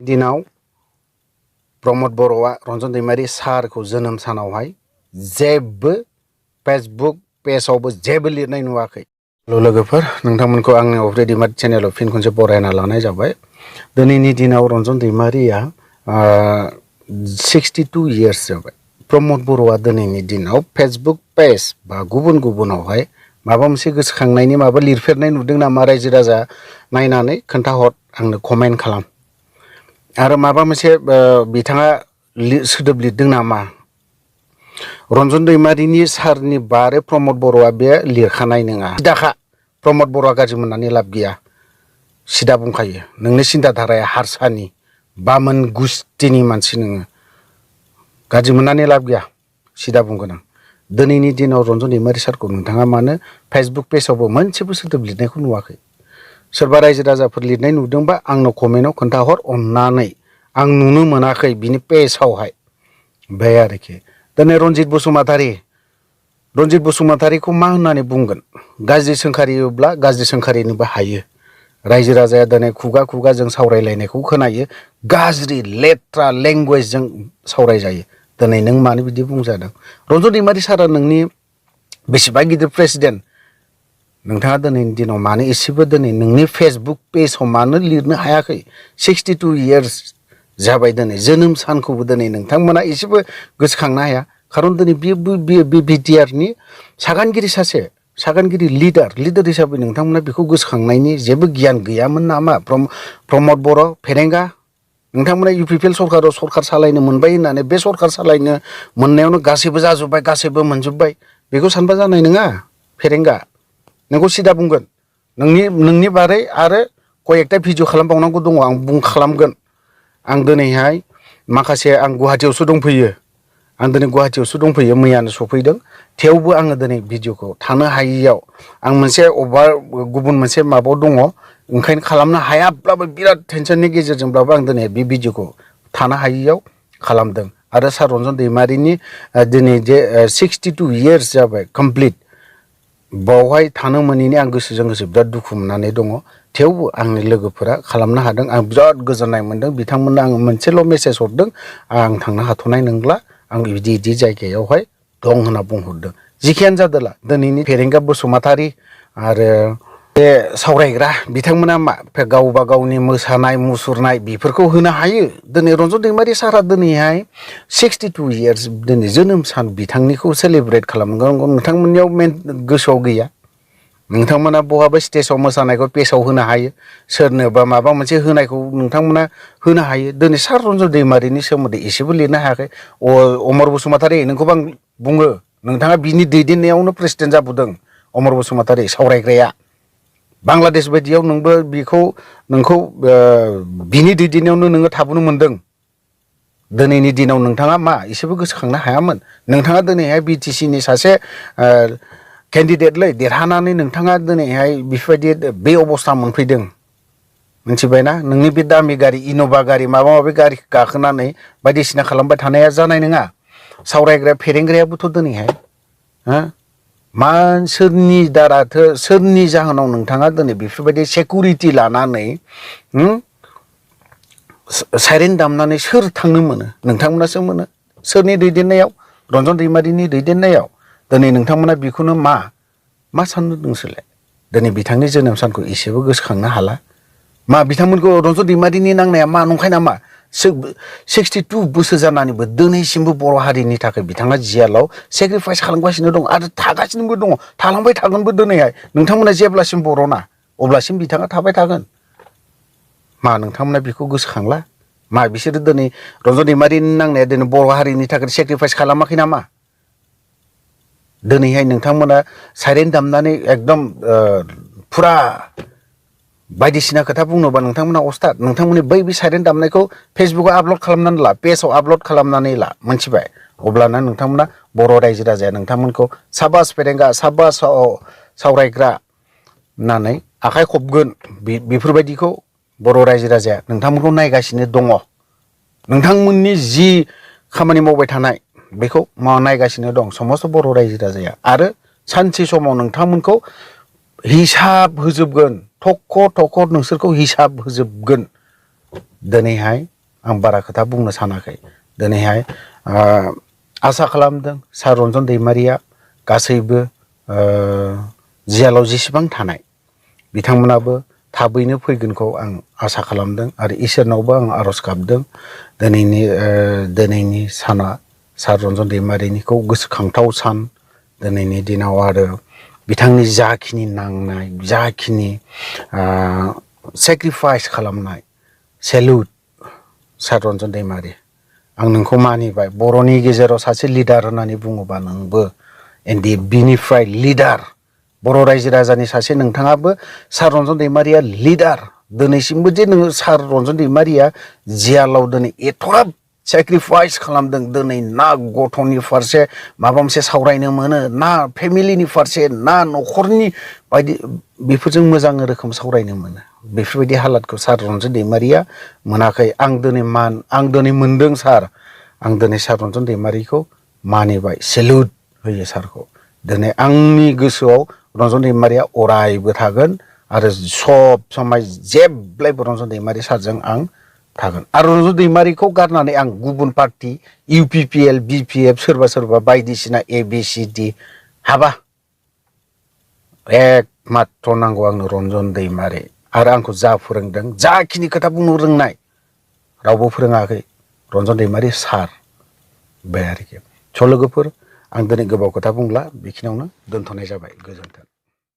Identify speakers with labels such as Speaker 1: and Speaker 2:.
Speaker 1: दिनाव प्रमद बर'आ रन्जन दैमारि सारखौ जोनोम सानावहाय जेबो फेसबुक पेजावबो जेबो लिरनाय नुवाखै। लोगोफोर, नोंथांमोनखौ आंनि रेडिमेड चेनेलाव फिन खनसे बरायना लानाय जाबाय। दिनैनि दिनाव रन्जन दैमारिया 62 इयार्स जाबाय। प्रमद बर'आ दिनैनि दिनाव फेसबुक पेज बा गुबुनावहाय माबा मोनसे गोसोखांनायनि माबा लिरफेरनाय नुदों नामा? रायजो राजा नायनानै खोन्थाहर, आंनो कमेन्ट खालाम। आरो माबा मोनसे बिथाङा सोदोब लिरदों नामा? रन्जन दैमारिनि सारनि बारे प्रमद बर'आ बे लिरखानाय नङा। सिदाखा, प्रमद बर'आ गाज्रि मोननानै लाब गैया, सिदा बुंखायो। नोंनि सिन्था धाराया हारसानि बामोन गुस्थिनि मानसि, नोङो गाज्रि मोननानै लाब गैया, सिदा बुंगोन आं। दिनैनि दिनाव रन्जन दैमारि सारखौ नोंथाङा मानो फेसबुक पेजावबो मोनसेबो सोदोब लिरनायखौ नुवाखै? सोरबा रायजो राजाफोर लिरनाय नुदोंबा आंनो कमेन्टआव खोन्थाहर अननानै। आं नुनो मोनाखै बिनि पेजावहाय। बे आरोखि दिनै रन्जित बसुमतारीखौ मा होननानै बुंगोन? गाज्रि सोंखारियोब्ला गाज्रि सोंखारिनोबो हायो। रायजो राजाया दिनै खुगा खुगा जों सावरायलायनायखौ खोनायो, गाज्रि लेथ्रा लेंगुवेजजों सावरायजायो। दिनै नों मानो बिदि बुंजादों? रन्जन दैमारि सारा नोंनि बेसेबा गिदिर प्रेसिडेन्ट, नोंथाङा दिनैनि दिनाव मानो एसेबो दिनै नोंनि फेसबुक पेजाव मानो लिरनो हायाखै? 62 इयार्स जाबाय दिनै, जोनोम सानखौबो दिनै नोंथांमोना एसेबो गोसोखांनो हाया। खारन दिनै बे बिटिआरनि सागानगिरि लिडार हिसाबै नोंथांमोना बेखौ गोसोखांनायनि जेबो गियान गैयामोन नामा? प्रमद बर' फेरेंगा, नोंथांमोना UPPL सरकाराव सरकार सालायनो मोनबाय होननानै बे सरकार सालायनो मोननायावनो गासैबो जाजोब्बाय, गासैबो मोनजोब्बाय, बेखौ सानबा जानाय नङा। फेरेंगा, नोंखौ सिदा बुंगोन। नोंनि बारै आरो कयेकटा भिडिअ खालामबावनांगौ दङ, आं खालामगोन। आं दिनैहाय माखासे आं गुवाहाटियावसो दंफैयो, मैयानो सफैदों। थेवबो आङो दिनै भिडिअखौ थानो हायियाव, आं मोनसे गुबुन मोनसे माबायाव दङ, ओंखायनो खालामनो हायाब्लाबो बिराद टेनसननि गेजेरजोंब्लाबो आं दिनै बे भिडिअखौ थानो हायियाव खालामदों। आरो सार रन्जन दैमारिनि दिनै जे 62 इयार्स जाबाय कमप्लिट, बावहाय थानो मोनैनि आं गोसोजों गोसो बिराद दुखु मोननानै दङ। थेवबो आंनि लोगोफोरा खालामनो हादों, आं बिराद गोजोननाय मोनदों। बिथांमोननो आङो मोनसेल' मेसेज हरदों, आं थांनो हाथ'नाय नंला, आं बिदि जायगायावहाय दं होनना बुंहरदों। जिखियानो जादोला, दिनैनि फेरेंगा बसुमतारी आरो बे सावरायग्रा बिथांमोना मा गावबा गावनि मोसानाय मुसुरनाय बेफोरखौ होनो हायो। दिनै रन्जन दैमारि सारा दिनैहाय 62 इयार्स दिनै जोनोम सान बिथांनिखौ सेलेब्रेट खालामगोन। नोंथांमोननियाव गोसोआव गैया? नोंथांमोना बहाबा स्टेजाव मोसानायखौ पेजाव होनो हायो, सोरनोबा माबा मोनसे होनायखौ नोंथांमोना होनो हायो। दिनै सार रन्जन दैमारिनि सोमोन्दै एसेबो लिरनो हायाखै। अमर बसुमतारी, नोंखौबो आं बुङो, नोंथाङा बिनि दैदेननायावनो प्रेसिडेन्ट जाबोदों। अमर बसुमतारी सावरायग्राया बांलादेश बायदियाव नोंखौ बिनि दैदेननायावनो नोङो थाबोनो मोन्दों। दिनैनि दिनाव नोंथाङा मा एसेबो गोसोखांनो हायामोन? नोंथाङा दिनैहाय BTCनि सासे केन्डिडेटलै, देरहानानै नोंथाङा दिनैहाय बेफोरबायदि बे अबस्था मोनफैदों, मिथिबायना? नोंनि बे दामि गारि, इन'भा गारि, माबा माबि गारि गाखोनानै बायदिसिना खालामबाय थानाया जानाय नङा। सावरायग्रा फेरेंग्रायाबोथ' दिनैहाय सोरनि जाहोनाव नोंथाङा दिनै बेफोरबायदि सेकुरिटि लानानै साइरेन दामनानै सोर थांनो मोनो? नोंथांमोनासो मोनो। सोरनि दैदेननायाव? रन्जन दैमारिनि दैदेननायाव। दिनै नोंथांमोना बेखौनो मा साननो नोंसोरलाय? दिनै बिथांनि जोनोम सानखौ एसेबो गोसोखांनो हाला। मा बिथांमोनखौ रन्जन दैमारिनि नांनाया मा नंखाय नामा? 62 बोसोर जानानैबो दिनैसिमबो बर' हारिनि थाखाय बिथाङा जियालाव सेक्रिफाइस खालामगासिनो दं आरो थागासिनोबो दङ, थालांबाय थागोनबो। दिनैहाय नोंथांमोना जेब्लासिम बर'ना अब्लासिम बिथाङा थाबाय थागोन। मा नोंथांमोना बेखौ गोसोखांला? मा बिसोरो दिनै रन्जन दैमारिनि नांनाया दिनै बर' हारिनि थाखाय सेक्रिफाइस खालामाखै नामा? दिनैहाय नोंथांमोना साइरेन दामनानै एकदम फुरा बायदिसिना खोथा बुंनोबा नोंथांमोना अस्ताद। नोंथांमोननि बै साइरेन दामनायखौ फेसबुकआव आपल'ड खालामनानै ला, पेजाव आपल'ड खालामनानै ला, मोनथिबाय? अब्लाना नोंथांमोना बर' रायजो राजाया नोंथांमोनखौ साबास फेरेंगा, साबास सावरायग्रा होननानै आखाइ खबगोन। बेफोरबायदिखौ बर' रायजो राजाया नोंथांमोनखौ नायगासिनो दङ। नोंथांमोननि जि खामानि मावबाय थानाय बेखौ नायगासिनो दं समस्त बर' रायजो राजाया। आरो सानसे समाव नोंथांमोनखौ हिसाब होजोबगोन, थख' नोंसोरखौ हिसाब होजोबगोन। दिनैहाय आं बारा खोथा बुंनो सानाखै दिनैहाय आसा खालामदों सार रन्जन दैमारिया गासैबो जेलाव जेसेबां थानाय बिथांमोनाबो थाबैनो फैगोनखौ आं आसा खालामदों आरो इसोरनावबो आं आरज गाबदों दिनैनि साना सार रन्जन दैमारिनिखौ गोसोखांथाव सान दिनैनि दिनाव आरो बिथांनि जाखिनि नांनाय जाखिनि सेक्रिफाइस खालामनाय सेल्युट सार रन्जन दैमारि आं नोंखौ मानिबाय बर'नि गेजेराव सासे लिडार होननानै बुङोबा नोंबो एन्ड बिनिफ्राय लिडार बर' रायजो राजानि सासे नोंथाङाबो सार रन्जन दैमारिया लिडार दिनैसिमबो जे नोङो सार रन्जन दैमारिया जेलाव दिनै एथ'ग्राब सेक्रिफाइस खालामदों दिनै ना गथ'नि फारसे माबा मोनसे सावरायनो मोनो ना फेमिलिनि फारसे ना न'खरनि बायदि बेफोरजों मोजां रोखोम सावरायनो मोनो बेफोरबायदि हालादखौ सार रन्जन दैमारिया मोनाखै आं दिनै मोनदों सार आं दिनै सार रन्जन दैमारिखौ मानिबाय सेल्युट होयो सारखौ दिनै आंनि गोसोआव रन्जन दैमारिया अरायबो थागोन आरो सब समाय जेब्लायबो रन्जन दैमारि सारजों आं थागोन आरो रन्जन दैमारिखौ गारनानै आं गुबुन पार्टी UPPL BPF सोरबा बायदिसिना ABCD हाबा एकमात्र नांगौ आंनो रन्जन दैमारि आरो आंखौ जा फोरोंदों जाखिनि खोथा बुंनो रोंनाय रावबो फोरोङाखै रन्जन दैमारि सार बे आरोखि स' लोगोफोर आं दिनै गोबाव खोथा बुंला बेखिनियावनो दोनथ'नाय जाबाय गोजोन्थों।